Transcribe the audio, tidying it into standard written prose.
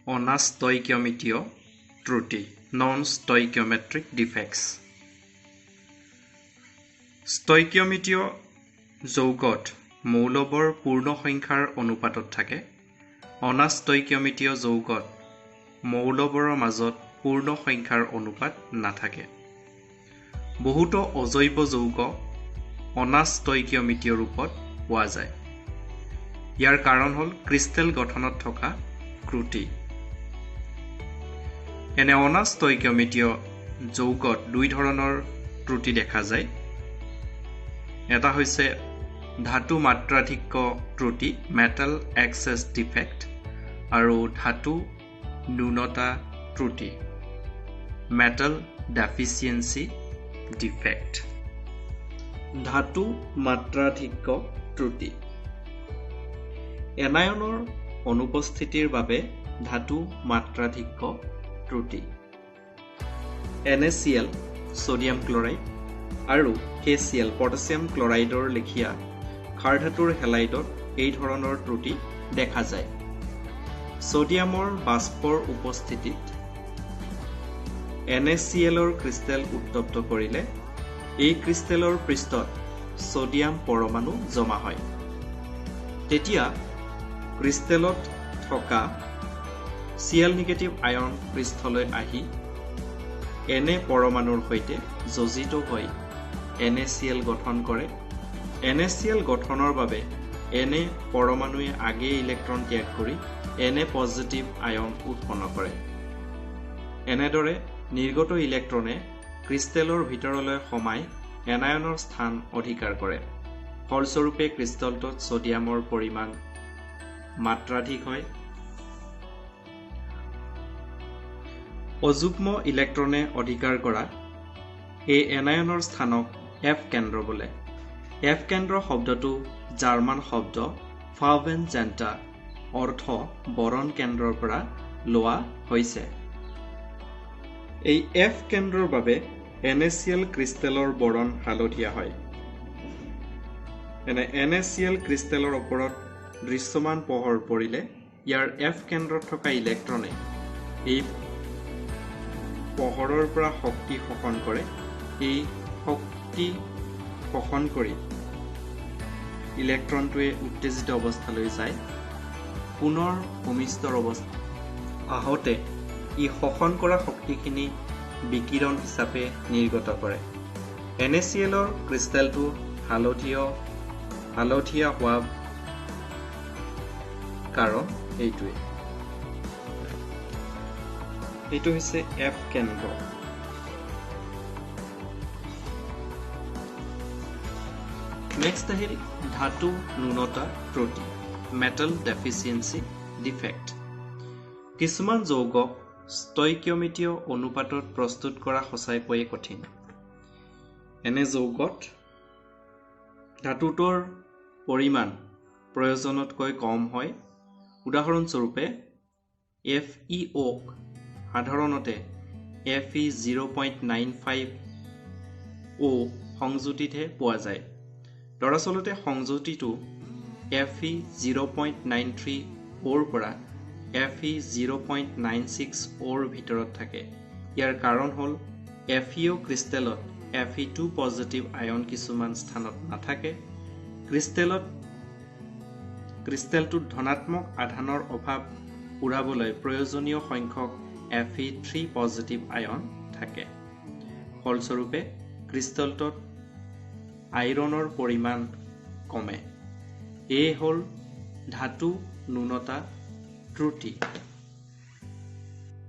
অনাস্তৈকিয়মিতীয় ত্ৰুটি, নন ষ্টইকিয়মেট্ৰিক ডিফেক্টছ। ষ্টইকিয়মিতীয় যৌগত মৌলবোৰ পূৰ্ণ সংখ্যাৰ অনুপাতত থাকে। অনাস্তৈকিয়মিতীয় যৌগত মৌলবোৰৰ মাজত পূৰ্ণ সংখ্যাৰ অনুপাত নাথাকে। বহুতো অজৈৱ যৌগ অনাস্তৈকিয়মিতীয় ৰূপত পোৱা যায়। ইয়াৰ কাৰণ হ'ল ক্ৰিষ্টেল গঠনত থকা ত্ৰুটি। এনে অনাস্তৈকিয়মিতীয় যৌগত দুই ধৰণৰ ত্ৰুটি দেখা যায়। এটা হৈছে ধাতু মাত্ৰাধিক্য ত্ৰুটি, মেটেল এক্সেছ ডিফেক্ট, আৰু ধাতু ন্যূনতা ত্ৰুটি, মেটেল ডেফিচিয়েঞ্চি ডিফেক্ট। ধাতু মাত্ৰাধিক্য ত্ৰুটি এনায়নৰ অনুপস্থিতিৰ বাবে ধাতু মাত্ৰাধিক্য ত্ৰুটি। NaCl sodium chloride আৰু KCl potassium ক্লৰাইডৰ লেখীয়া ক্ষাৰধাতুৰ হেলাইডত এই ধৰণৰ ত্ৰুটি দেখা যায়। ছডিয়ামৰ বাষ্পৰ উপস্থিতিত NaClৰ ক্ৰিষ্টেল উত্তপ্ত কৰিলে এই ক্ৰিষ্টেলৰ পৃষ্ঠত ছডিয়াম পৰমাণু জমা হয়। তেতিয়া ক্ৰিষ্টেলত থকা Cl negative ion পৃষ্ঠলৈ আহি Na পৰমাণুৰ সৈতে যোজিত হৈ NaCl গঠন কৰে। NaCl গঠনৰ বাবে Na পৰমাণুৱে আগেয়ে ইলেক্ট্ৰন ত্যাগ কৰি Na positive ion উৎপন্ন কৰে। এনেদৰে নিৰ্গত ইলেক্ট্ৰনে ক্ৰিষ্টেলৰ ভিতৰলৈ সোমাই এনায়নৰ স্থান অধিকাৰ কৰে। ফলস্বৰূপে ক্ৰিষ্টেলটোত ছডিয়ামৰ পৰিমাণ মাত্ৰাধিক হয়। অযুগ্ম ইলেক্ট্ৰনে অধিকাৰ কৰা এই এনায়নৰ স্থানক এফ কেন্দ্ৰ বোলে। এফ কেন্দ্ৰ শব্দটো জাৰ্মান শব্দ ফাৰ্বেনজেণ্টা অৰ্থ বৰণ কেন্দ্ৰৰ পৰা লোৱা হৈছে। এই এফ কেন্দ্ৰৰ বাবে NaCl ক্ৰিষ্টেলৰ বৰণ হালধীয়া হয়। এনে NaCl ক্ৰিষ্টেলৰ ওপৰত দৃশ্যমান পোহৰ পৰিলে ইয়াৰ এফ কেন্দ্ৰত থকা ইলেক্ট্ৰনে এই পোহৰৰ পৰা শক্তি শোষণ কৰে। এই শক্তি শোষণ কৰি ইলেক্ট্ৰনটোৱে উত্তেজিত অৱস্থালৈ যায়। পুনৰ ভূমিষ্ঠৰ অৱস্থা আহোঁতে ই শোষণ কৰা শক্তিখিনি বিকিৰণ হিচাপে নিৰ্গত কৰে। NaClৰ ক্ৰিষ্টেলটো হালধীয়া হোৱা কাৰণ এইটোৱে। এইটো হৈছে এফ কেন্দ্ৰ। নেক্সট আহিল ধাতু ন্যূনতা ত্ৰুটি, মেটেল ডেফিচিয়েঞ্চি ডিফেক্ট। কিছুমান যৌগক ষ্টইকিয়মিতীয় অনুপাতত প্ৰস্তুত কৰা সঁচাকৈয়ে কঠিন। এনে যৌগত ধাতুটোৰ পৰিমাণ প্ৰয়োজনতকৈ কম হয়। উদাহৰণস্বৰূপে FeOক সাধাৰণতে Fe 0.95 O সংযুতিতহে পোৱা যায়। দৰাচলতে সংযুতিটো Fe 0.93 Oৰ পৰা Fe 0.96 Oৰ ভিতৰত থাকে। ইয়াৰ কাৰণ হ'ল FeO ক্ৰিষ্টেলত Fe2 positive ion কিছুমান স্থানত নাথাকে। ক্ৰিষ্টেলটোত ধনাত্মক আধানৰ অভাৱ পূৰাবলৈ প্ৰয়োজনীয় সংখ্যক Fe3 positive ion থাকে। ফলস্বৰূপে ক্ৰিষ্টেলটোত আইৰণৰ পৰিমাণ কমে। এয়ে হ'ল ধাতু ন্যূনতা ত্ৰুটি।